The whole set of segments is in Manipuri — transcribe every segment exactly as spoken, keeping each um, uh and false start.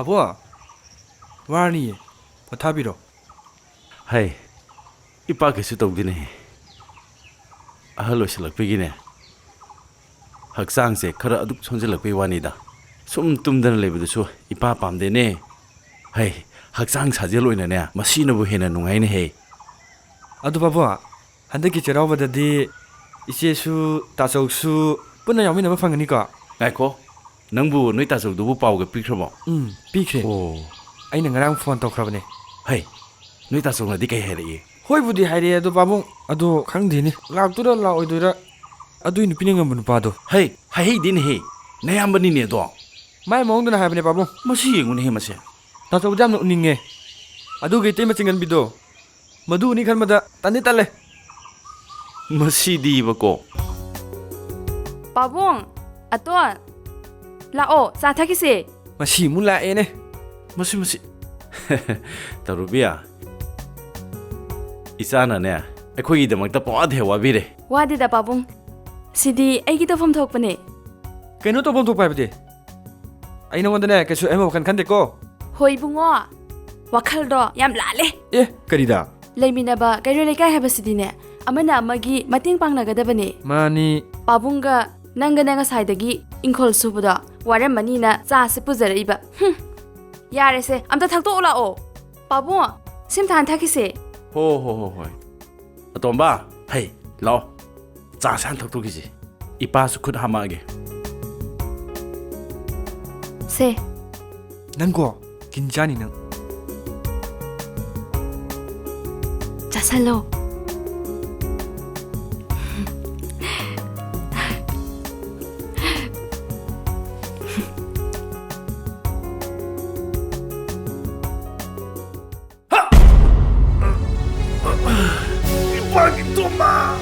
ꯑꯕꯣ, ꯋꯥꯔꯅꯤꯌꯦ, ꯄꯣꯊꯥꯕꯤꯔꯣ꯫ ꯍꯩ, ꯏꯄꯥ ꯀꯩꯁꯨ ꯇꯧꯗꯦꯅꯦ꯫ ꯑꯍꯜ ꯑꯣꯏꯁꯜꯂꯛꯄꯒꯤꯅꯦ, ꯍꯛꯆꯥꯡꯁꯦ ꯈꯔ ꯑꯗꯨꯛ ꯁꯣꯟꯖꯜꯂꯛꯄꯩ ꯋꯥꯅꯤꯗ꯫ ꯁꯨꯝ ꯇꯨꯝꯗꯅ ꯂꯩꯕꯗꯨꯁꯨ ꯏꯄꯥ ꯄꯥꯝꯗꯦꯅꯦ꯫ ꯍꯩ, ꯍꯛꯆꯥꯡ ꯁꯥꯖꯦꯜ ꯑꯣꯏꯅꯅꯦ, ꯃꯁꯤꯅꯕꯨ ꯍꯦꯟꯅ ꯅꯨꯡꯉꯥꯏꯅꯦꯍꯦ꯫ ꯑꯗꯨ ꯄꯥꯕꯨꯡ, ꯍꯟꯗꯛꯀꯤ ꯆꯩꯔꯥꯎꯕꯗꯗꯤ ꯏꯆꯦꯁꯨ ꯇꯥꯆꯧꯁꯨ ꯄꯨꯟꯅ ꯌꯥꯎꯃꯤꯟꯅꯕ ꯐꯪꯒꯅꯤꯀꯣ? ꯉꯥꯏꯈꯣ, ꯅꯪꯕꯨ ꯅꯣꯏ ꯇꯥꯆꯧꯗꯨꯕꯨ ꯄꯥꯎꯒ ꯄꯤꯈ꯭ꯔꯕꯣ? ꯎꯝ, ꯄꯤꯈ꯭ꯔꯦ꯫ ꯑꯣ꯫ ꯑꯩꯅ ꯉꯔꯥꯡ ꯐꯣꯟ ꯇꯧꯈ꯭ꯔꯕꯅꯦ꯫ ꯍꯩ, ꯅꯣꯏ ꯇꯥꯆꯧꯅꯗꯤ ꯀꯩ ꯍꯥꯏꯔꯛꯏ? ꯍꯣꯏꯕꯨꯗꯤ ꯍꯥꯏꯔꯛꯑꯦ, ꯑꯗꯣ ꯄꯥꯕꯨꯡ, ꯑꯗꯣ ꯈꯪꯗꯦꯅꯦ, ꯂꯥꯛꯇꯣꯏꯔꯥ ꯂꯥꯛꯑꯣꯏꯗꯣꯏꯔꯥ? ꯑꯗꯨꯏ ꯅꯨꯄꯤꯅ ꯉꯝꯕ ꯅꯨꯄꯥꯗꯣ꯫ ꯍꯩ, ꯍꯥꯏꯍꯩꯗꯦꯅꯦꯍꯦ, ꯅꯌꯥꯝꯕꯅꯤꯅꯦ ꯑꯗꯣ꯫ ꯃꯥꯏ ꯃꯑꯣꯡꯗꯨꯅ ꯍꯥꯏꯕꯅꯦ ꯄꯥꯕꯨꯡ꯫ ꯃꯁꯤ ꯌꯦꯡꯉꯨꯅꯦꯍꯦ ꯃꯁꯦ꯫ ꯇꯥꯆꯧꯕꯗꯤ ꯌꯥꯝ ꯅꯣꯛꯅꯤꯡꯉꯦ꯫ ꯑꯗꯨꯒ ꯏꯇꯩꯃ ꯆꯤꯡꯒꯟꯕꯤꯗꯣ, ꯃꯗꯨ ꯑꯅꯤ ꯈꯟꯕꯗ ꯇꯟꯗꯤ ꯇꯜꯂꯦ꯫ ꯃꯁꯤꯗꯤꯕꯀꯣ꯫ ꯄꯥꯕꯨꯡ, ꯑꯇꯣꯟ, ꯂꯥꯛꯑꯣ, ꯆꯥ ꯊꯛꯈꯤꯁꯦ꯫ ꯃꯁꯤ ꯑꯃꯨꯛ ꯂꯥꯛꯑꯦꯅꯦ꯫ ꯃꯁꯤ, ꯃꯁꯤ꯫ ꯇꯧꯔꯨꯕꯤ, ꯏꯆꯥꯅꯅꯦ, ꯑꯩꯈꯣꯏꯒꯤꯗꯃꯛꯇ ꯄꯋꯥꯗ ꯍꯦꯛ ꯋꯥꯕꯤꯔꯦ꯫ ꯋꯥꯗꯦꯗ, ꯄꯥꯕꯨꯡ꯫ ꯁꯤꯗꯤ ꯑꯩꯒꯤ ꯇꯧꯐꯝ ꯊꯣꯛꯄꯅꯦ꯫ ꯀꯩꯅꯣ ꯇꯧꯐꯝ ꯊꯣꯛꯄ ꯍꯥꯏꯕꯗꯤ? ꯑꯩ ꯅꯉꯣꯟꯗꯅꯦ ꯀꯩꯁꯨ ꯑꯍꯦꯟꯕ ꯋꯥꯈꯜ ꯈꯟꯗꯦꯀꯣ꯫ ꯍꯣꯏ ꯏꯕꯨꯡꯉꯣ, ꯋꯥꯈꯜꯗꯣ ꯌꯥꯝ ꯂꯥꯜꯂꯦ꯫ ꯑꯦ, ꯀꯔꯤꯗ? ꯂꯩꯃꯤꯟꯅꯕ ꯀꯩꯔꯣꯜ ꯂꯩꯀꯥꯏ ꯍꯥꯏꯕꯁꯤꯗꯤꯅꯦ, ꯑꯃꯅ ꯑꯃꯒꯤ ꯃꯇꯦꯡ ꯄꯥꯡꯅꯒꯗꯕꯅꯦ꯫ ꯃꯥꯅꯤ꯫ ꯄꯥꯕꯨꯡꯒ ꯅꯪꯒꯅꯦ ꯉꯁꯥꯏꯗꯒꯤ ꯏꯪꯈꯣꯜ ꯁꯨꯕꯗꯣ ꯋꯥꯔꯝꯃꯅꯤꯅ ꯆꯥꯁꯦ ꯄꯨꯖꯔꯛꯏꯕ꯫ ꯍꯨꯝ꯫ ꯌꯥꯔꯦꯁꯦ, ꯑꯝꯇ ꯊꯛꯇꯣꯛꯎ ꯂꯥꯛꯑꯣ꯫ ꯄꯥꯕꯨꯡ, ꯁꯤꯝꯇ ꯍꯥꯟ ꯊꯛꯈꯤꯁꯦ꯫ ꯍꯣ, ꯍꯣ, ꯍꯣ, ꯍꯣꯏ꯫ ꯑꯇꯣꯝꯕ, ꯍꯩ, ꯂꯥꯛꯑꯣ꯫ ꯆꯥꯁꯦ ꯍꯥꯟ ꯊꯛꯇꯣꯛꯈꯤꯁꯤ꯫ ꯏꯄꯥꯁꯨ ꯈꯨꯠ ꯍꯥꯝꯃꯛꯑꯒꯦ꯫ ꯁꯦ꯫ ꯅꯪꯀꯣ, ꯀꯤꯟ ꯆꯥꯅꯤ ꯅꯪ꯫ ꯆꯥꯁꯜꯂꯣ꯫ ꯏꯄꯥꯒꯤ ꯇꯣꯝꯕ!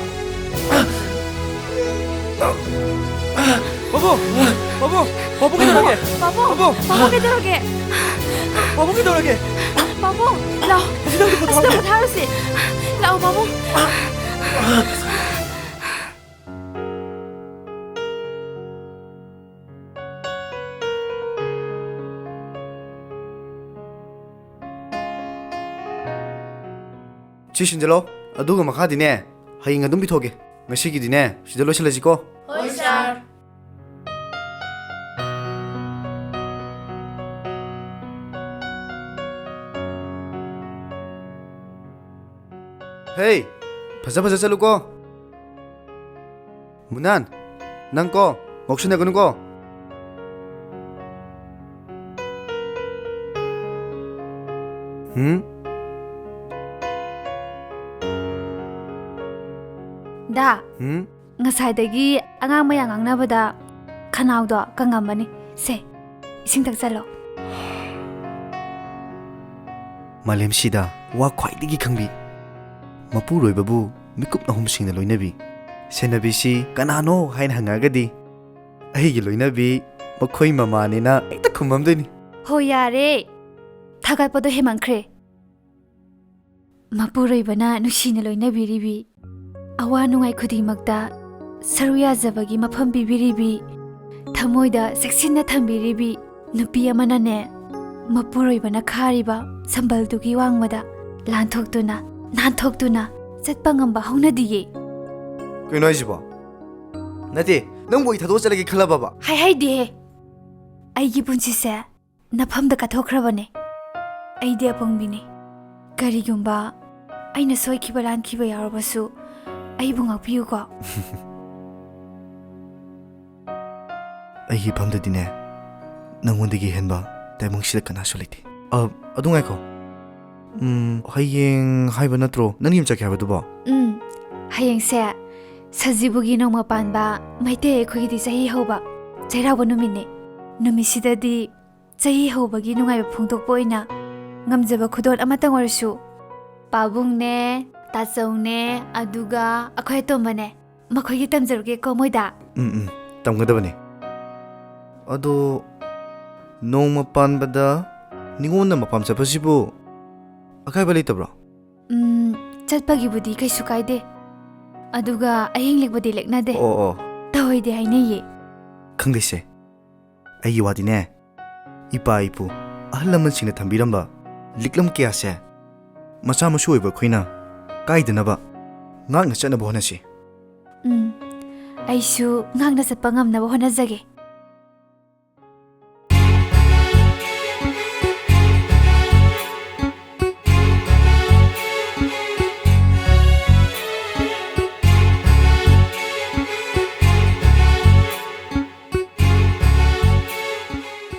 ꯄꯥꯕꯨꯡ! ꯄꯥꯕꯨꯡ! ꯄꯥꯕꯨꯡ ꯀꯩꯗꯧꯔꯒꯦ? ꯄꯥꯕꯨꯡ! ꯄꯥꯕꯨꯡ! ꯄꯥꯕꯨꯡ ꯀꯩꯗꯧꯔꯒꯦ? ꯄꯥꯕꯨꯡ ꯀꯩꯗꯧꯔꯒꯦ? ꯄꯥꯕꯨꯡ! ꯂꯥꯎ! ꯑꯁꯤꯗ ꯑꯝꯇ ꯑꯁꯤꯗ ꯄꯣꯊꯥꯍꯧꯒꯦ꯫ ꯄꯣꯊꯥꯔꯨꯁꯤ! ꯂꯥꯛꯑꯣ, ꯄꯥꯕꯨꯡ! ꯁꯤ ꯁꯤꯟꯖꯜꯂꯣ꯫ ꯑꯗꯨꯒ ꯃꯈꯥꯗꯤꯅꯦ, ꯍꯌꯦꯡ ꯑꯗꯨꯝ ꯄꯤꯊꯣꯛꯀꯦ꯫ ꯉꯁꯤꯒꯤꯗꯤꯅꯦ, ꯁꯤꯗ ꯂꯣꯏꯁꯤꯜꯂꯁꯤꯀꯣ꯫ ꯍꯣꯏ, ꯁꯥꯔ꯫ ꯍꯦ, ꯐꯖ ꯐꯖ ꯆꯠꯂꯨꯀꯣ꯫ ꯃꯨꯅꯥꯟ, ꯅꯪ ꯀꯣ, ꯉꯥꯎꯁꯤꯟꯅꯒꯅꯨꯀꯣ꯫ ꯍꯨꯝ? ꯗꯥ, ꯍꯨꯝ? ꯉꯁꯥꯏꯗꯒꯤ ꯑꯉꯥꯡ ꯃꯌꯥꯝ ꯉꯥꯡꯅꯕꯗ ꯈꯅꯥꯎꯗꯣ ꯀꯪꯉꯝꯃꯅꯤ꯫ ꯁꯦ, ꯏꯁꯤꯡ ꯊꯛꯆꯜꯂꯣ꯫ ꯃꯥꯂꯦꯝꯁꯤꯗ ꯋꯥ ꯈ꯭ꯋꯥꯏꯗꯒꯤ ꯈꯪꯕꯤ, ꯃꯄꯨꯔꯣꯏꯕꯕꯨ ꯃꯤꯀꯨꯞ ꯑꯍꯨꯝ ꯁꯤꯡꯅ ꯂꯣꯏꯅꯕꯤ, ꯁꯦꯟꯅꯕꯤꯁꯤ ꯀꯅꯥꯅꯣ ꯍꯥꯏꯅ ꯍꯪꯉꯛꯑꯒꯗꯤ, ꯑꯩꯒꯤ ꯂꯣꯏꯅꯕꯤ ꯃꯈꯣꯏ ꯃꯃꯥꯅꯦꯅ ꯍꯦꯛꯇ ꯈꯨꯝꯃꯝꯗꯣꯏꯅꯤ꯫ ꯍꯣ ꯌꯥꯔꯦ, ꯊꯥꯒꯠꯄꯗꯣ ꯍꯦꯃꯟꯈ꯭ꯔꯦ꯫ ꯃꯄꯨꯔꯣꯏꯕꯅ ꯅꯨꯡꯁꯤꯅ ꯂꯣꯏꯅꯕꯤꯔꯤꯕꯤ, ꯑꯋꯥ ꯅꯨꯡꯉꯥꯏ ꯈꯨꯗꯤꯡꯃꯛꯇ ꯁꯔꯨ ꯌꯥꯖꯕꯒꯤ ꯃꯐꯝ ꯄꯤꯕꯤꯔꯤꯕꯤ, ꯊꯃꯣꯏꯗ ꯆꯦꯛꯁꯤꯟꯅ ꯊꯝꯕꯤꯔꯤꯕꯤ ꯅꯨꯄꯤ ꯑꯃꯅꯅꯦ, ꯃꯄꯨꯔꯣꯏꯕꯅ ꯈꯥꯔꯤꯕ ꯁꯝꯕꯜꯗꯨꯒꯤ ꯋꯥꯡꯃꯗ ꯂꯥꯟꯊꯣꯛꯇꯨꯅ, ꯅꯥꯟꯊꯣꯛꯇꯨꯅ ꯆꯠꯄ ꯉꯝꯕ ꯍꯧꯅꯗꯤꯌꯦ꯫ ꯀꯩꯅꯣ ꯍꯥꯏꯁꯤꯕꯣ? ꯅꯠꯇꯦ, ꯅꯪꯕꯨ ꯑꯩ ꯊꯥꯗꯣꯛꯑ ꯆꯠꯂꯒꯦ ꯈꯜꯂꯕꯕ? ꯍꯥꯏꯍꯩꯗꯦꯍꯦ꯫ ꯑꯩꯒꯤ ꯄꯨꯟꯁꯤꯁꯦ ꯅꯐꯝꯗ ꯀꯠꯊꯣꯛꯈ꯭ꯔꯕꯅꯦ꯫ ꯑꯩꯗꯤ ꯑꯄꯪꯕꯤꯅꯤ꯫ ꯀꯔꯤꯒꯨꯝꯕ ꯑꯩꯅ ꯁꯣꯏꯈꯤꯕ ꯂꯥꯟꯈꯤꯕ ꯌꯥꯎꯔꯕꯁꯨ, ꯑꯩꯕꯨ ꯉꯥꯛꯄꯤꯌꯨꯀꯣ꯫ ꯑꯩꯒꯤ ꯏꯐꯝꯗꯗꯤꯅꯦ, ꯅꯪꯉꯣꯟꯗꯒꯤ ꯍꯦꯟꯕ ꯇꯥꯏꯕꯪꯁꯤꯗ ꯀꯅꯥꯁꯨ ꯂꯩꯇꯦ꯫ ꯑ, ꯑꯗꯨ ꯉꯥꯏꯈꯣ꯫ ꯎꯝ, ꯍꯌꯦꯡ ꯍꯥꯏꯕ ꯅꯠꯇ꯭ꯔꯣ ꯅꯪ ꯌꯨꯝ ꯆꯠꯀꯦ ꯍꯥꯏꯕꯗꯨꯕꯣ? ꯎꯝ, ꯍꯌꯦꯡꯁꯦ ꯁꯖꯤꯕꯨꯒꯤ ꯅꯣꯡꯃ ꯄꯥꯟꯕ ꯃꯩꯇꯩ ꯑꯩꯈꯣꯏꯒꯤꯗꯤ ꯆꯍꯤ ꯍꯧꯕ ꯆꯩꯔꯥꯎꯕ ꯅꯨꯃꯤꯠꯅꯦ꯫ ꯅꯨꯃꯤꯠꯁꯤꯗꯗꯤ ꯆꯍꯤ ꯍꯧꯕꯒꯤ ꯅꯨꯡꯉꯥꯏꯕ ꯐꯣꯡꯗꯣꯛꯄ ꯑꯣꯏꯅ ꯉꯝꯖꯕ ꯈꯨꯗꯣꯜ ꯑꯃꯇꯪ ꯑꯣꯏꯔꯁꯨ ꯄꯥꯕꯨꯡꯅꯦ, ꯇꯥꯆꯧꯅꯦ, ꯑꯗꯨꯒ ꯑꯩꯈꯣꯏ ꯑꯇꯣꯝꯕꯅꯦ, ꯃꯈꯣꯏꯒꯤ ꯇꯝꯖꯔꯨꯒꯦꯀꯣ ꯃꯣꯏꯗ꯫ ꯎꯝ, ꯎꯝ, ꯇꯝꯒꯗꯕꯅꯤ꯫ ꯑꯗꯣ ꯅꯣꯡꯃ ꯄꯥꯟꯕꯗ ꯅꯤꯉꯣꯜꯅ ꯃꯄꯥꯝ ꯆꯠꯄꯁꯤꯕꯨ ꯑꯀꯥꯏꯕ ꯂꯩꯇꯕ꯭ꯔꯣ? ꯎꯝ, ꯆꯠꯄꯒꯤꯕꯨꯗꯤ ꯀꯩꯁꯨ ꯀꯥꯏꯗꯦ꯫ ꯑꯗꯨꯒ ꯑꯍꯤꯡ ꯂꯦꯛꯄꯗꯤ ꯂꯦꯛꯅꯗꯦ꯫ ꯑꯣ, ꯑꯣ꯫ ꯇꯧꯍꯩꯗꯦ ꯍꯥꯏꯅꯩꯌꯦ꯫ ꯈꯪꯗꯦꯁꯦ꯫ ꯑꯩꯒꯤ ꯋꯥꯗꯤꯅꯦ, ꯏꯄꯥ ꯏꯄꯨ, ꯑꯍꯜ ꯂꯃꯟꯁꯤꯡꯅ ꯊꯝꯕꯤꯔꯝꯕ ꯂꯤꯛꯂꯝ ꯀꯌꯥꯁꯦ ꯃꯆꯥ ꯃꯁꯨ ꯑꯣꯏꯕ ꯑꯩꯈꯣꯏꯅ ꯀꯥꯏꯗꯅꯕ ꯉꯥꯛꯅ ꯆꯠꯅꯕ ꯍꯣꯠꯅꯁꯤ꯫ ꯎꯝ, ꯑꯩꯁꯨ ꯉꯥꯛꯅ ꯆꯠꯄ ꯉꯝꯅꯕ ꯍꯣꯠꯅꯖꯒꯦ꯫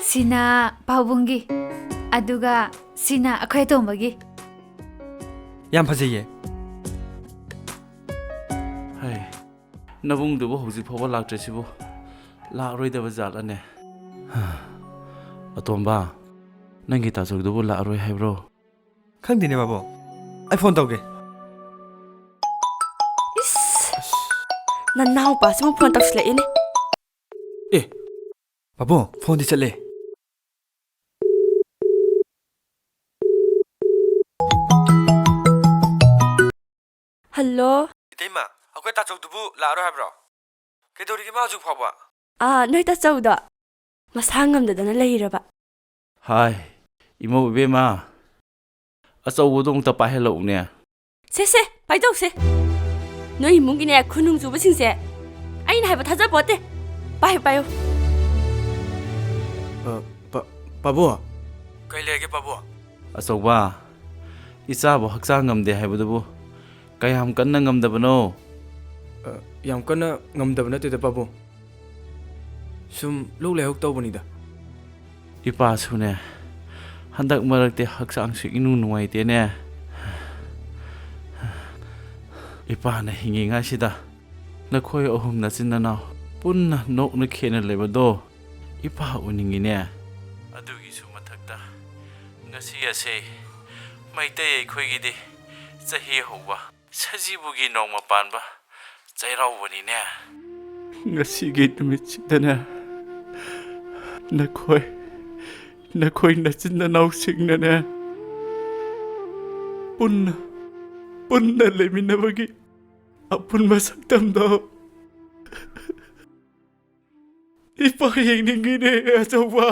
ꯁꯤꯅ ꯄꯥꯕꯨꯡꯒꯤ, ꯑꯗꯨꯒ ꯁꯤꯅ ꯑꯩꯈꯣꯏ ꯑꯇꯣꯝꯕꯒꯤ꯫ ꯌꯥꯝ ꯐꯖꯩꯌꯦ꯫ ꯍꯥꯏ, ꯅꯕꯨꯡꯗꯨꯕꯨ ꯍꯧꯖꯤꯛ ꯐꯥꯎꯕ ꯂꯥꯛꯇ꯭ꯔꯤꯁꯤꯕꯨ ꯂꯥꯛꯂꯔꯣꯏꯗꯕ ꯖꯥꯠꯂꯅꯦ? ꯑꯇꯣꯝꯕ, ꯅꯪꯒꯤ ꯇꯥꯆꯧꯗꯨꯕꯨ ꯂꯥꯛꯂꯔꯣꯏ ꯍꯥꯏꯕ꯭ꯔꯣ? ꯈꯪꯗꯦꯅꯦ ꯕꯥꯕꯨ, ꯑꯩ ꯐꯣꯟ ꯇꯧꯒꯦ꯫ ꯏꯁ! ꯅꯅꯥꯎꯄꯥꯁꯤꯃꯨꯛ ꯐꯣꯟ ꯇꯧꯁꯤꯜꯂꯛꯏꯅꯦ꯫ ꯑꯦ, ꯕꯥꯕꯨ, ꯐꯣꯟꯗꯤ ꯆꯠꯂꯦ꯫ ꯍꯜꯂꯣ꯫ ꯏꯇꯩꯃ, ꯑꯩꯈꯣꯏ ꯇꯥꯆꯧꯗꯨꯕꯨ ꯂꯥꯛꯑꯔꯣꯏ ꯍꯥꯏꯕ꯭ꯔꯣ? ꯀꯩꯗꯧꯔꯤꯒꯦ ꯃꯥ ꯍꯧꯖꯤꯛ ꯐꯥꯎꯕ? ꯑꯥ, ꯅꯣꯏ ꯇꯥꯆꯧꯗꯣ ꯃꯁꯥ ꯉꯝꯗꯗꯅ ꯂꯩꯔꯕ? ꯍꯥꯏ, ꯏꯃꯧ ꯏꯕꯦꯝꯃ, ꯑꯆꯧꯕꯗꯣ ꯑꯃꯨꯛꯇ ꯄꯥꯏꯍꯜꯂꯛꯎꯅꯦ꯫ ꯁꯦ, ꯁꯦ, ꯄꯥꯏꯖꯧꯁꯦ꯫ ꯅꯣꯏ ꯏꯃꯨꯡꯒꯤꯅꯦ, ꯈꯨꯅꯨꯡ ꯆꯨꯕꯁꯤꯡꯁꯦ ꯑꯩꯅ ꯍꯥꯏꯕ ꯊꯥꯖꯄꯣꯠꯇꯦ꯫ ꯄꯥꯏꯌꯨ, ꯄꯥꯏꯌꯨ꯫ ꯑ, ꯄꯥ-, ꯄꯥꯕꯨ? ꯀꯩ ꯂꯩꯔꯒꯦ, ꯄꯥꯕꯨ? ꯑꯆꯧꯕ, ꯏꯆꯥꯕꯨ ꯍꯛꯆꯥꯡ ꯉꯝꯗꯦ ꯍꯥꯏꯕꯗꯨꯕꯨ ꯀꯌꯥꯝ ꯀꯟꯅ ꯉꯝꯗꯕꯅꯣ? ꯑ, ꯌꯥꯝ ꯀꯟꯅ ꯉꯝꯗꯕ ꯅꯠꯇꯦꯗ, ꯄꯥꯕꯨ꯫ ꯁꯨꯝ ꯂꯣꯛ ꯂꯥꯏꯍꯧ ꯇꯧꯕꯅꯤꯗ꯫ ꯏꯄꯥꯁꯨꯅꯦ, ꯍꯟꯗꯛ ꯃꯔꯛꯇꯤ ꯍꯛꯆꯥꯡꯁꯨ ꯏꯅꯨꯡ ꯅꯨꯡꯉꯥꯏꯇꯦꯅꯦ꯫ ꯏꯄꯥꯅ ꯍꯤꯡꯉꯤꯉꯩꯁꯤꯗ ꯅꯈꯣꯏ ꯑꯍꯨꯝ ꯅꯆꯤꯟ ꯅꯅꯥꯎ ꯄꯨꯟꯅ ꯅꯣꯛꯅ ꯈꯦꯅ ꯂꯩꯕꯗꯣ ꯏꯄꯥ ꯎꯅꯤꯡꯉꯤꯅꯦ꯫ ꯑꯗꯨꯒꯤꯁꯨ ꯃꯊꯛꯇ ꯉꯁꯤ ꯑꯁꯤ ꯃꯩꯇꯩ ꯑꯩꯈꯣꯏꯒꯤꯗꯤ ꯆꯍꯤ ꯍꯧꯕ ꯁꯖꯤꯕꯨꯒꯤ ꯅꯣꯡꯃ ꯄꯥꯟꯕ ꯆꯩꯔꯥꯎꯕꯅꯤꯅꯦ꯫ ꯉꯁꯤꯒꯤ ꯅꯨꯃꯤꯠꯁꯤꯗꯅꯦ, ꯅꯈꯣꯏ, ꯅꯈꯣꯏ ꯅꯆꯤꯟ ꯅꯅꯥꯎꯁꯤꯡꯅꯅꯦ, ꯄꯨꯟꯅ, ꯄꯨꯟꯅ ꯂꯩꯃꯤꯟꯅꯕꯒꯤ ꯑꯄꯨꯟꯕ ꯁꯛꯇꯝꯗꯣ ꯏꯄꯥ ꯌꯦꯡꯅꯤꯡꯉꯤꯅꯦ, ꯑꯆꯧꯕ꯫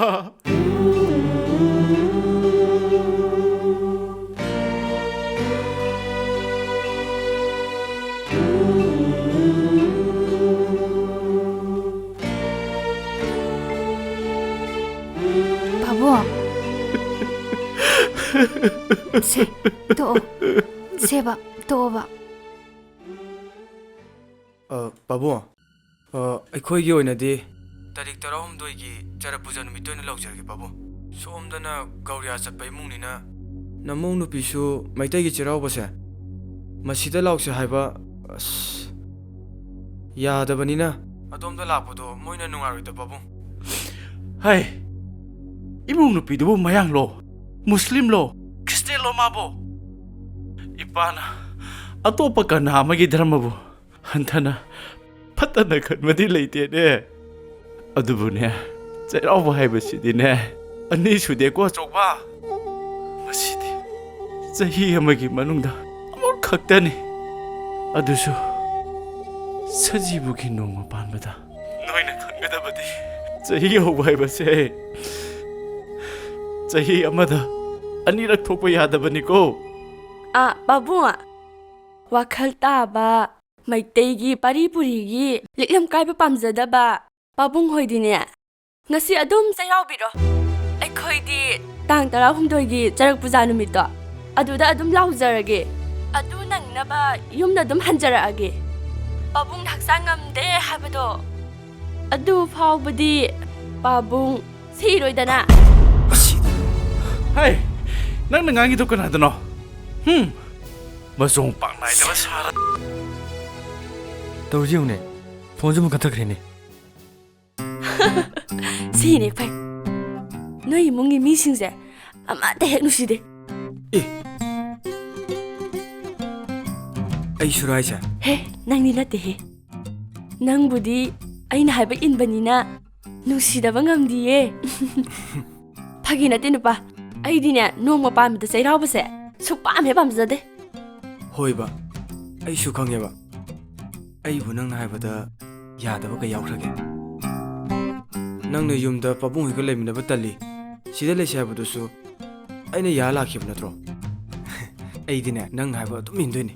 ꯁꯦ, ꯇꯣꯛꯑꯣ꯫ ꯁꯦꯕ, ꯇꯣꯛꯑꯣꯕ꯫ ꯑ, ꯄꯥꯕꯨꯡ, ꯑ, ꯑꯩꯈꯣꯏꯒꯤ ꯑꯣꯏꯅꯗꯤ ꯇꯥꯔꯤꯛ ꯇꯔꯥꯍꯨꯝꯗꯣꯏꯒꯤ ꯆꯔꯛ ꯄꯨꯖꯥ ꯅꯨꯃꯤꯠꯇ ꯑꯣꯏꯅ ꯂꯧꯖꯔꯒꯦ, ꯄꯥꯕꯨꯡ꯫ ꯁꯣꯝꯗꯅ ꯒꯧꯔꯤꯌꯥ ꯆꯠꯄ ꯏꯃꯨꯡꯅꯤꯅ ꯅꯃꯧ ꯅꯨꯄꯤꯁꯨ ꯃꯩꯇꯩꯒꯤ ꯆꯩꯔꯥꯎꯕꯁꯦ ꯃꯁꯤꯗ ꯂꯥꯎꯁꯦ ꯍꯥꯏꯕ, ꯑꯁ, ꯌꯥꯗꯕꯅꯤꯅ ꯑꯗꯣꯝꯗ ꯂꯥꯛꯄꯗꯣ ꯃꯣꯏꯅ ꯅꯨꯡꯉꯥꯏꯔꯣꯏꯗ, ꯄꯥꯕꯨꯡ꯫ ꯍꯥꯏ, ꯏꯃꯨꯡ ꯅꯨꯄꯤꯗꯨꯕꯨ ꯃꯌꯥꯡꯂꯣ, ꯃꯨꯁꯂꯤꯝꯂꯣ, ꯈ꯭ꯔꯤꯁꯇꯦꯟꯂꯣ ꯃꯥꯕꯨ? ꯏꯄꯥꯅ ꯑꯇꯣꯞꯄ ꯀꯅꯥ ꯑꯃꯒꯤ ꯙꯔꯃꯕꯨ ꯍꯟꯊꯅ ꯐꯠꯇꯅ ꯈꯟꯕꯗꯤ ꯂꯩꯇꯦꯅꯦ꯫ ꯑꯗꯨꯕꯨꯅꯦ, ꯆꯩꯔꯥꯎꯕ ꯍꯥꯏꯕꯁꯤꯗꯤꯅꯦ, ꯑꯅꯤ ꯁꯨꯗꯦꯀꯣ ꯑꯆꯧꯕ꯫ ꯃꯁꯤꯗꯤ ꯆꯍꯤ ꯑꯃꯒꯤ ꯃꯅꯨꯡꯗ ꯑꯃꯨꯛ ꯈꯛꯇꯅꯤ꯫ ꯑꯗꯨꯁꯨ ꯁꯖꯤꯕꯨꯒꯤ ꯅꯣꯡꯃ ꯄꯥꯟꯕꯗ꯫ ꯅꯣꯏꯅ ꯈꯪꯒꯗꯕꯗꯤ, ꯆꯍꯤ ꯍꯧꯕ ꯍꯥꯏꯕꯁꯦ ꯆꯍꯤ ꯑꯃꯗ ꯑꯅꯤꯔꯛ ꯊꯣꯛꯄ ꯌꯥꯗꯕꯅꯤꯀꯣ꯫ ꯑꯥ, ꯄꯥꯕꯨꯡ, ꯋꯥꯈꯜ ꯇꯥꯕ, ꯃꯩꯇꯩꯒꯤ ꯄꯥꯔꯤ ꯄꯨꯔꯤꯒꯤ ꯂꯤꯛꯂꯝ ꯀꯥꯏꯕ ꯄꯥꯝꯖꯗꯕ ꯄꯥꯕꯨꯡ ꯍꯣꯏꯗꯤꯅꯦ, ꯉꯁꯤ ꯑꯗꯨꯝ ꯆꯩꯔꯥꯎꯕꯤꯔꯣ꯫ ꯑꯩꯈꯣꯏꯗꯤ ꯇꯥꯡ ꯇꯔꯥꯍꯨꯝꯗꯣꯏꯒꯤ ꯆꯔꯛ ꯄꯨꯖꯥ ꯅꯨꯃꯤꯠꯇꯣ ꯑꯗꯨꯗ ꯑꯗꯨꯝ ꯂꯥꯎꯖꯔꯒꯦ꯫ ꯑꯗꯨ ꯅꯪꯅꯕ ꯌꯨꯝꯗ ꯑꯗꯨꯝ ꯍꯟꯖꯔꯛꯑꯒꯦ꯫ ꯄꯥꯕꯨꯡ ꯍꯛꯆꯥꯡ ꯉꯝꯗꯦ ꯍꯥꯏꯕꯗꯣ ꯑꯗꯨ ꯐꯥꯎꯕꯗꯤ ꯄꯥꯕꯨꯡ ꯁꯤꯔꯣꯏꯗꯅ꯫ ꯍꯥꯏ, ꯅꯪꯅ ꯉꯥꯡꯉꯤꯗꯣ ꯀꯅꯥꯗꯅꯣ? ꯍꯨꯝ, ꯃꯆꯣꯡ ꯄꯥꯛ ꯅꯥꯏꯗꯕ ꯁꯥꯔ꯫ ꯇꯧꯔꯤꯁꯤ ꯌꯦꯡꯉꯨꯅꯦ, ꯐꯣꯟꯁꯨ ꯑꯃꯨꯛ ꯀꯛꯊꯠꯈ꯭ꯔꯦꯅꯦ꯫ ꯁꯤꯅꯦ ꯐꯩ꯫ ꯅꯣꯏ ꯏꯃꯨꯡꯒꯤ ꯃꯤꯁꯤꯡꯁꯦ ꯑꯃꯠꯇ ꯍꯦꯛ ꯅꯨꯡꯁꯤꯗꯦ꯫ ꯑꯦ, ꯑꯩꯁꯨꯔꯣ ꯍꯥꯏꯁꯦ? ꯍꯦ, ꯅꯪꯗꯤ ꯅꯠꯇꯦꯍꯦ꯫ ꯅꯪꯕꯨꯗꯤ ꯑꯩꯅ ꯍꯥꯏꯕ ꯏꯟꯕꯅꯤꯅ ꯅꯨꯡꯁꯤꯗꯕ ꯉꯝꯗꯤꯌꯦ꯫ ꯐꯥꯒꯤ ꯅꯠꯇꯦ ꯅꯨꯄꯥ, ꯑꯩꯗꯤꯅꯦ ꯅꯣꯡꯃ ꯄꯥꯟꯕꯗ ꯆꯩꯔꯥꯎꯕꯁꯦ ꯁꯨꯛꯄꯥꯝ ꯍꯦꯛ ꯄꯥꯝꯖꯗꯦ꯫ ꯍꯣꯏꯕ, ꯑꯩꯁꯨ ꯈꯪꯉꯦꯕ꯫ ꯑꯩꯕꯨ ꯅꯪꯅ ꯍꯥꯏꯕꯗ ꯌꯥꯗꯕ ꯀꯩ ꯌꯥꯎꯈ꯭ꯔꯒꯦ? ꯅꯪꯅ ꯌꯨꯝꯗ ꯄꯥꯕꯨꯡ ꯍꯣꯏꯒ ꯂꯩꯃꯤꯟꯅꯕ ꯇꯜꯂꯤ, ꯁꯤꯗ ꯂꯩꯁꯦ ꯍꯥꯏꯕꯗꯨꯁꯨ ꯑꯩꯅ ꯌꯥ ꯂꯥꯛꯈꯤꯕ ꯅꯠꯇ꯭ꯔꯣ? ꯑꯩꯗꯤꯅꯦ ꯅꯪꯅ ꯍꯥꯏꯕ ꯑꯗꯨꯝ ꯏꯟꯗꯣꯏꯅꯤ꯫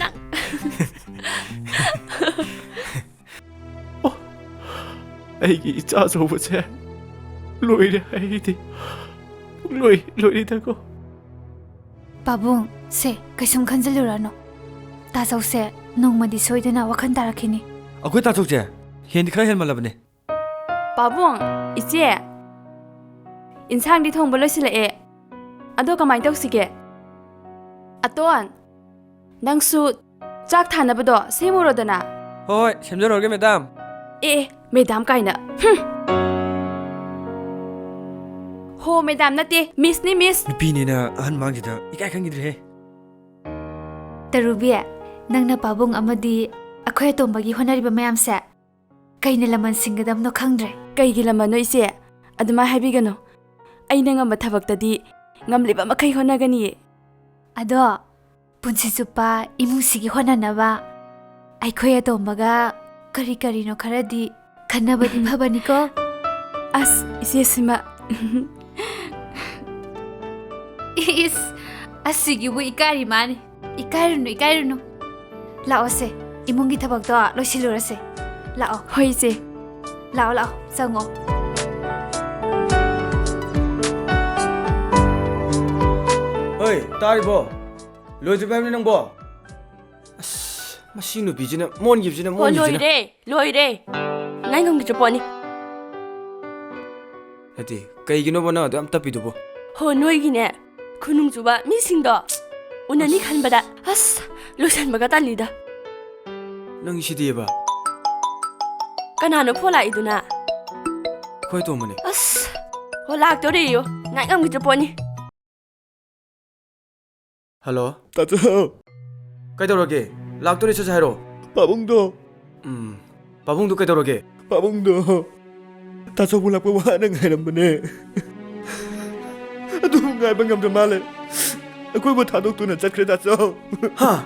ꯅꯪ ꯑꯣ, ꯑꯩꯒꯤ ꯏꯆꯥ ꯑꯆꯧꯕꯁꯦ ꯂꯣꯏꯔꯦ, ꯑꯩꯗꯤ ꯄꯨꯡꯂꯣꯏ ꯂꯣꯏꯔꯦꯗꯀꯣ꯫ ꯄꯥꯕꯨꯡ, ꯁꯦ, ꯀꯩꯁꯨꯝ ꯈꯟꯖꯤꯜꯂꯨꯔꯅꯨ꯫ ꯇꯥꯆꯧꯁꯦ ꯅꯣꯡꯃꯗꯤ ꯁꯣꯏꯗꯅ ꯋꯥꯈꯜ ꯇꯥꯔꯛꯈꯤꯅꯤ꯫ ꯑꯩꯈꯣꯏ ꯇꯥꯆꯧꯁꯦ ꯍꯦꯟꯗꯤ ꯈꯔ ꯍꯦꯟꯃꯜꯂꯕꯅꯦ꯫ ꯄꯥꯕꯨꯡ, ꯏꯆꯦ, ꯏꯟꯁꯥꯡꯗꯤ ꯊꯣꯡꯕ ꯂꯣꯏꯁꯤꯜꯂꯛꯑꯦ꯫ ꯑꯗꯣ ꯀꯃꯥꯏ ꯇꯧꯁꯤꯒꯦ? ꯑꯇꯣꯟ, ꯅꯪꯁꯨ ꯆꯥꯛ ꯊꯥꯅꯕꯗꯣ ꯁꯦꯝꯃꯨꯔꯣꯗꯅ꯫ ꯍꯣꯏ, ꯍꯣꯏ, ꯁꯦꯝꯖꯔꯨꯔꯒꯦ, ꯃꯦꯗꯥꯝ꯫ ꯑꯦ, ꯑꯦ, ꯃꯦꯗꯥꯝ ꯀꯥꯏꯅ꯫ ꯍꯨꯝ꯫ ꯍꯣ, ꯃꯦꯗꯥꯝ ꯅꯠꯇꯦ, ꯃꯤꯁꯅꯤ, ꯃꯤꯁ꯫ ꯅꯨꯄꯤꯅꯤꯅ ꯑꯍꯟ ꯃꯥꯡꯁꯤꯗ ꯏꯀꯥꯏ ꯈꯪꯈꯤꯗ꯭ꯔꯦꯍꯦ꯫ ꯇꯔꯨꯕꯤ, ꯅꯪꯅ ꯄꯥꯕꯨꯡ ꯑꯃꯗꯤ ꯑꯩꯈꯣꯏ ꯑꯇꯣꯝꯕꯒꯤ ꯍꯣꯠꯅꯔꯤꯕ ꯃꯌꯥꯝꯁꯦ ꯀꯩꯅ ꯂꯃꯟ ꯁꯤꯡꯒꯗꯕꯅꯣ ꯈꯪꯗ꯭ꯔꯦ꯫ ꯀꯩꯒꯤ ꯂꯃꯟꯅꯣ, ꯏꯆꯦ? ꯑꯗꯨꯃꯥꯏ ꯍꯥꯏꯕꯤꯒꯅꯨ꯫ ꯑꯩꯅ ꯉꯝꯕ ꯊꯕꯛꯇꯗꯤ ꯉꯝꯂꯤꯕ ꯃꯈꯩ ꯍꯣꯠꯅꯒꯅꯤꯌꯦ꯫ ꯑꯗꯣ, ꯄꯨꯟꯁꯤ ꯆꯨꯞꯄ ꯏꯃꯨꯡꯁꯤꯒꯤ ꯍꯣꯠꯅꯅꯕ ꯑꯩꯈꯣꯏ ꯑꯇꯣꯝꯕꯒ ꯀꯔꯤ ꯀꯔꯤꯅꯣ ꯈꯔꯗꯤ ꯈꯟꯅꯕꯗꯤ ꯐꯕꯅꯤꯀꯣ? ꯑꯁ, ꯏꯆꯦꯁꯤꯃ꯫ ꯏꯁ, ꯑꯁꯤꯒꯤꯕꯨ ꯏꯀꯥꯏꯔꯤ ꯃꯥꯅꯤ꯫ ꯏꯀꯥꯏꯔꯨꯅꯨ, ꯏꯀꯥꯏꯔꯨꯅꯨ꯫ ꯂꯥꯛꯑꯣꯁꯦ, ꯏꯃꯨꯡꯒꯤ ꯊꯕꯛꯇꯣ ꯂꯣꯏꯁꯤꯜꯂꯨꯔꯁꯦ꯫ ꯂꯥꯛꯑꯣ꯫ ꯍꯣꯏ, ꯏꯆꯦ꯫ ꯂꯥꯛꯑꯣ, ꯂꯥꯛꯑꯣ, ꯆꯪꯉꯣ꯫ ꯍꯣꯏ, ꯇꯥꯔꯤꯕꯣ? ꯂꯣꯏꯗ꯭ꯔꯤꯕ ꯍꯥꯏꯕꯅꯤ ꯅꯪꯕꯣ? ꯑꯁ, ꯃꯁꯤ ꯅꯨꯄꯤꯁꯤꯅ ꯃꯣꯟꯈꯤꯕꯁꯤꯅ, ꯍꯣ, ꯃꯣꯟꯈꯤꯕꯁꯤꯅ꯫ ꯂꯣꯏꯔꯦ, ꯂꯣꯏꯔꯦ꯫ ꯉꯥꯏ ꯉꯝꯈꯤꯗ꯭ꯔ ꯄꯣꯠꯅꯤ꯫ ꯅꯠꯇꯦ, ꯀꯩꯒꯤꯅꯣꯕ ꯅꯪ ꯑꯗꯨ ꯌꯥꯝ ꯇꯞꯄꯤꯗꯨꯕꯣ? ꯍꯣ, ꯅꯣꯏꯒꯤꯅꯦ, ꯈꯨꯅꯨꯡ ꯆꯨꯕ ꯃꯤꯁꯤꯡꯗꯣ ꯎꯅꯅꯤ ꯑꯁ꯫ ꯈꯟꯕꯗ, ꯑꯁ, ꯂꯣꯏꯁꯟꯕꯒ ꯇꯜꯂꯤꯗ꯫ ꯅꯪꯒꯤꯁꯤꯗꯤꯕ? ꯀꯅꯥꯅꯣ ꯐꯣꯟ ꯂꯥꯛꯏꯗꯨꯅ? ꯑꯩꯈꯣꯏ ꯇꯣꯝꯕꯅꯦ꯫ ꯑꯁ, ꯍꯣ, ꯂꯥꯛꯇꯣꯔꯦꯌꯣ, ꯉꯥꯏ ꯉꯝꯈꯤꯗ꯭ꯔ ꯄꯣꯠꯅꯤ꯫ ꯍꯜꯂꯣ? ꯇꯥꯆꯧ! ꯀꯩꯗꯧꯔꯒꯦ? ꯂꯥꯛꯇꯣꯔꯦ, ꯆꯠꯁꯦ ꯍꯥꯏꯔꯣ? ꯄꯥꯕꯨꯡꯗꯣ! ꯎꯝ, ꯄꯥꯕꯨꯡꯗꯣ ꯀꯩꯗꯧꯔꯒꯦ? ꯄꯥꯕꯨꯡꯗꯣ ꯇꯥꯆꯧꯕꯨ ꯂꯥꯛꯄ ꯋꯥꯅ ꯉꯥꯏꯔꯝꯕꯅꯦ꯫ ꯑꯗꯨꯕꯨ ꯉꯥꯏꯕ ꯉꯝꯗ꯭ꯔ ꯃꯥꯜꯂꯦ꯫ ꯑꯩꯈꯣꯏꯕꯨ ꯊꯥꯗꯣꯛꯇꯨꯅ ꯆꯠꯈ꯭ꯔꯦ, ꯇꯥꯆꯧ꯫ ꯍꯥ?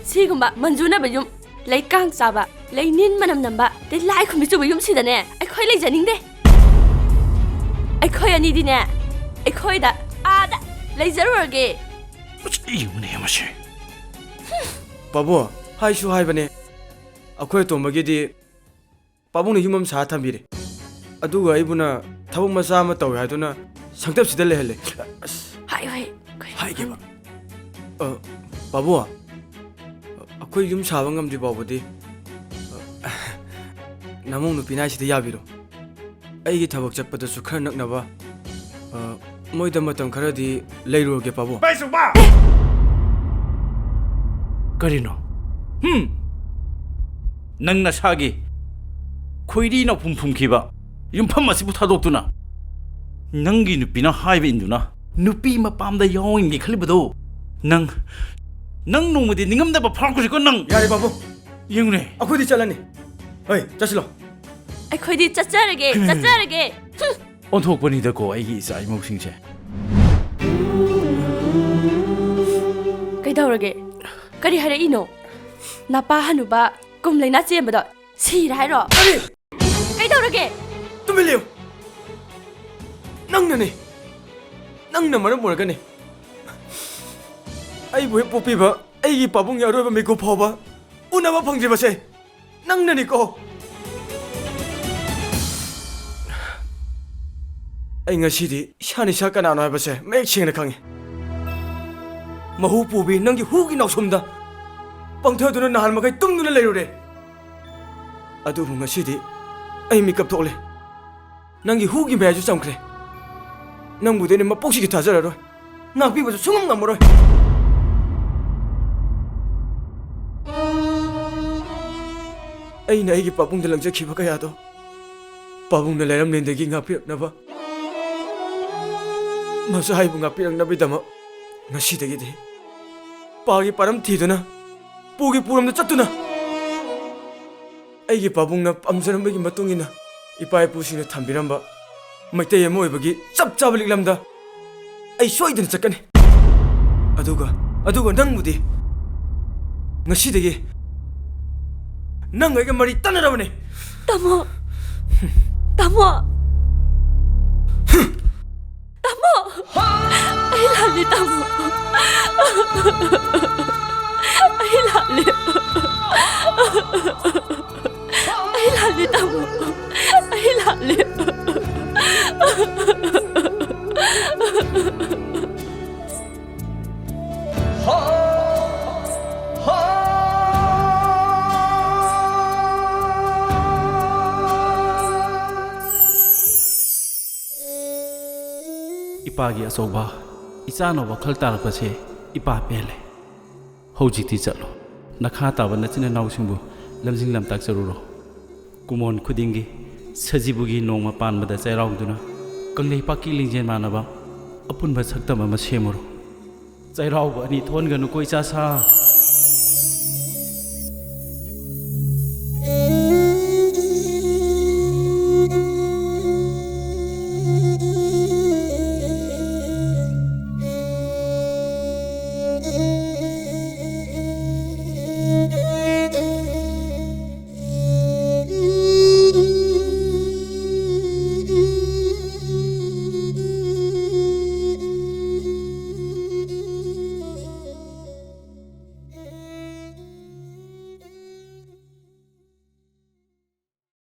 ꯁꯤꯒꯨꯝꯕ ꯃꯟꯖꯨꯅꯕ ꯌꯨꯝ, ꯂꯩꯀꯥꯡ ꯆꯥꯕ, ꯂꯩꯅꯤꯟ ꯃꯅꯝ ꯅꯝꯕ, ꯇꯤꯜꯂꯥꯏꯈꯨꯝꯕꯤ ꯆꯨꯕ ꯌꯨꯝꯁꯤꯗꯅꯦ ꯑꯩꯈꯣꯏ ꯂꯩꯖꯅꯤꯡꯗꯦ꯫ ꯑꯩꯈꯣꯏ ꯑꯅꯤꯗꯤꯅꯦ, ꯑꯩꯈꯣꯏꯗ ꯑꯥꯗ ꯂꯩꯖꯔꯨꯔꯒꯦ꯫ ꯑꯁ, ꯌꯦꯡꯉꯨꯅꯦ ꯃꯁꯤ꯫ ꯄꯥꯕꯨꯡ, ꯍꯥꯏꯁꯨ ꯍꯥꯏꯕꯅꯦ, ꯑꯩꯈꯣꯏ ꯑꯇꯣꯝꯕꯒꯤꯗꯤ ꯄꯥꯕꯨꯡꯅ ꯌꯨꯝ ꯑꯃ ꯁꯥ ꯊꯝꯕꯤꯔꯦ꯫ ꯑꯗꯨꯒ ꯑꯩꯕꯨꯅ ꯊꯕꯛ ꯃꯆꯥ ꯑꯃ ꯇꯧꯋꯦ ꯍꯥꯏꯗꯨꯅ ꯁꯪꯇꯞꯁꯤꯗ ꯂꯩꯍꯜꯂꯦ꯫ ꯑꯁ, ꯍꯥꯏꯌꯨ, ꯍꯥꯏ꯫ ꯀꯩꯅꯣ ꯍꯥꯏꯒꯦꯕ? ꯈꯪꯗꯦ꯫ ꯑ, ꯄꯥꯕꯨꯡ, ꯑꯩꯈꯣꯏ ꯌꯨꯝ ꯁꯥꯕ ꯉꯝꯗ꯭ꯔꯤ ꯐꯥꯎꯕꯗꯤ, ꯑ, ꯅꯃꯧ ꯅꯨꯄꯤꯅ ꯍꯥꯏꯁꯤꯗ ꯌꯥꯕꯤꯔꯣ꯫ ꯑꯩꯒꯤ ꯊꯕꯛ ꯆꯠꯄꯗꯁꯨ ꯈꯔ ꯅꯛꯅꯕ, ꯑ, ꯃꯣꯏꯗ ꯃꯇꯝ ꯈꯔꯗꯤ ꯂꯩꯔꯨꯔꯒꯦ, ꯄꯥꯕꯨꯡ꯫ ꯀꯔꯤꯅꯣ? ꯍꯨꯝ? ꯅꯪ ꯅꯁꯥꯒꯤ ꯈꯣꯏꯔꯤ ꯅꯥꯎꯐꯨꯝ ꯐꯨꯝꯈꯤꯕ ꯌꯨꯝꯐꯝ ꯑꯁꯤꯕꯨ ꯊꯥꯗꯣꯛꯇꯨꯅ, ꯅꯪꯒꯤ ꯅꯨꯄꯤꯅ ꯍꯥꯏꯕ ꯏꯟꯗꯨꯅ, ꯅꯨꯄꯤ ꯃꯄꯥꯝꯗ ꯌꯥꯎꯍꯟꯒꯦ ꯈꯜꯂꯤꯕꯗꯣ, ꯅꯪ, ꯅꯪ ꯅꯣꯡꯃꯗꯤ ꯅꯤꯡꯉꯝꯗꯕ ꯐꯥꯎꯔꯛꯀꯅꯤꯀꯣ ꯅꯪ꯫ ꯌꯥꯔꯦ, ꯄꯥꯕꯨꯡ꯫ ꯌꯦꯡꯉꯨꯅꯦ꯫ ꯑꯩꯈꯣꯏꯗꯤ ꯆꯠꯂꯅꯤ꯫ ꯍꯣꯏ, ꯆꯠꯁꯤꯜꯂꯣ꯫ ꯑꯩꯈꯣꯏꯗꯤ ꯆꯠꯆꯔꯒꯦ, ꯍꯩꯃꯥ, ꯆꯠꯆꯔꯒꯦ꯫ ꯍꯨꯝ꯫ ꯑꯣꯟꯊꯣꯛꯄꯅꯤꯗꯀꯣ ꯑꯩꯒꯤ ꯏꯆꯥ ꯏꯃꯧꯁꯤꯡꯁꯦ꯫ ꯀꯩꯗꯧꯔꯒꯦ? ꯀꯔꯤ ꯍꯥꯏꯔꯛꯏꯅꯣ? ꯅꯄꯥ ꯍꯅꯨꯕ ꯀꯨꯝ ꯂꯩꯅꯥ ꯆꯦꯟꯕꯗꯣ ꯁꯤꯔꯦ ꯍꯥꯏꯔꯣ? ꯀꯔꯤ? ꯀꯩꯗꯧꯔꯒꯦ? ꯇꯨꯃꯤꯟ ꯂꯩꯌꯨ꯫ ꯅꯪꯅꯅꯦ꯫ ꯅꯪꯅ ꯃꯔꯝ ꯑꯣꯏꯔꯒꯅꯦ ꯑꯩꯕꯨ ꯍꯦꯛ ꯄꯣꯛꯄꯤꯕ ꯑꯩꯒꯤ ꯄꯥꯕꯨꯡꯒꯤ ꯑꯔꯣꯏꯕ ꯃꯤꯀꯨꯞ ꯐꯥꯎꯕ ꯎꯅꯕ ꯐꯪꯗ꯭ꯔꯤꯕꯁꯦ꯫ ꯅꯪꯅꯅꯤꯀꯣ꯫ ꯑꯩ ꯉꯁꯤꯗꯤ ꯏꯁꯥꯅ ꯏꯁꯥ ꯀꯅꯥꯅꯣ ꯍꯥꯏꯕꯁꯦ ꯃꯌꯦꯛ ꯁꯦꯡꯅ ꯈꯪꯉꯤ꯫ ꯃꯍꯨ ꯄꯨꯕꯤ ꯅꯪꯒꯤ ꯍꯨꯒꯤ ꯅꯥꯎꯁꯨꯝꯗ ꯄꯪꯊꯗꯨꯅ ꯅꯍꯥꯟ ꯃꯈꯩ ꯇꯨꯝꯗꯨꯅ ꯂꯩꯔꯨꯔꯦ꯫ ꯑꯗꯨꯕꯨ ꯉꯁꯤꯗꯤ ꯑꯩ ꯃꯤꯀꯞ ꯊꯣꯛꯂꯦ꯫ ꯅꯪꯒꯤ ꯍꯨꯒꯤ ꯃꯌꯥꯏꯁꯨ ꯆꯝꯈ꯭ꯔꯦ꯫ ꯅꯪꯕꯨꯗꯤ ꯑꯩꯅ ꯃꯄꯣꯛꯁꯤꯒꯤ ꯊꯥꯖꯔꯔꯣꯏ꯫ ꯉꯥꯛꯄꯤꯕꯁꯨ ꯁꯨꯡꯉꯝ ꯉꯝꯃꯔꯣꯏ꯫ ꯑꯩꯅ ꯑꯩꯒꯤ ꯄꯥꯕꯨꯡꯗ ꯂꯪꯖꯈꯤꯕ ꯀꯌꯥꯗꯣ ꯄꯥꯕꯨꯡꯅ ꯂꯩꯔꯝꯂꯦꯟꯗꯒꯤ ꯉꯥꯛꯄꯤꯔꯛꯅꯕ, ꯃꯆꯥ ꯑꯩꯕꯨ ꯉꯥꯛꯄꯤꯔꯛꯅꯕꯒꯤꯗꯃꯛ ꯉꯁꯤꯗꯒꯤꯗꯤ ꯄꯥꯒꯤ ꯄꯥꯔꯝ ꯊꯤꯗꯨꯅ ꯄꯨꯒꯤ ꯄꯨꯔꯣꯝꯗ ꯆꯠꯇꯨꯅ ꯑꯩꯒꯤ ꯄꯥꯕꯨꯡꯅ ꯄꯥꯝꯖꯔꯝꯕꯒꯤ ꯃꯇꯨꯡ ꯏꯟꯅ ꯏꯄꯥ ꯏꯄꯨꯁꯤꯡꯅ ꯊꯝꯕꯤꯔꯝꯕ ꯃꯩꯇꯩ ꯑꯃ ꯑꯣꯏꯕꯒꯤ ꯆꯞ ꯆꯥꯕ ꯂꯤꯛꯂꯝꯗ ꯑꯩ ꯁꯣꯏꯗꯅ ꯆꯠꯀꯅꯤ꯫ ꯑꯗꯨꯒ, ꯑꯗꯨꯒ ꯅꯪꯕꯨꯗꯤ ꯉꯁꯤꯗꯒꯤ ꯅꯪ ꯑꯩꯒ ꯃꯔꯤ ꯇꯠꯅꯔꯕꯅꯤ꯫ ꯇꯥꯃꯣ! ꯇꯥꯃꯣ! ꯇꯥꯃꯣ! ꯑꯩ ꯂꯥꯜꯂꯦ, ꯇꯥꯃꯣ꯫ ꯑꯩ ꯂꯥꯜꯂꯦ꯫ ꯑꯩ ꯂꯥꯜꯂꯦ, ꯇꯥꯃꯣ꯫ ꯑꯩ ꯂꯥꯜꯂꯦ꯫ ꯏꯄꯥꯒꯤ ꯑꯆꯧꯕ ꯏꯆꯥꯅ ꯋꯥꯈꯜ ꯇꯥꯔꯛꯄꯁꯦ ꯏꯄꯥ ꯄꯦꯜꯂꯦ꯫ ꯍꯧꯖꯤꯛꯇꯤ ꯆꯠꯂꯣ꯫ ꯅꯈꯥ ꯇꯥꯕ ꯅꯆꯤꯟ ꯅꯅꯥꯎꯁꯤꯡꯕꯨ ꯂꯝꯖꯤꯡ ꯂꯝꯇꯥꯛꯆꯔꯨꯔꯣ꯫ ꯀꯨꯝꯑꯣꯟ ꯈꯨꯗꯤꯡꯒꯤ ꯁꯖꯤꯕꯨꯒꯤ ꯅꯣꯡꯃ ꯄꯥꯟꯕꯗ ꯆꯩꯔꯥꯎꯗꯨꯅ ꯀꯪꯂꯩꯄꯥꯛꯀꯤ ꯂꯤꯡꯖꯦꯜ ꯃꯥꯟꯅꯕ ꯑꯄꯨꯟꯕ ꯁꯛꯇꯝ ꯑꯃ ꯁꯦꯝꯃꯨꯔꯣ꯫ ꯆꯩꯔꯥꯎꯕ ꯑꯅꯤ ꯊꯣꯟꯒꯅꯨꯀꯣ ꯏꯆꯥꯁꯥ꯫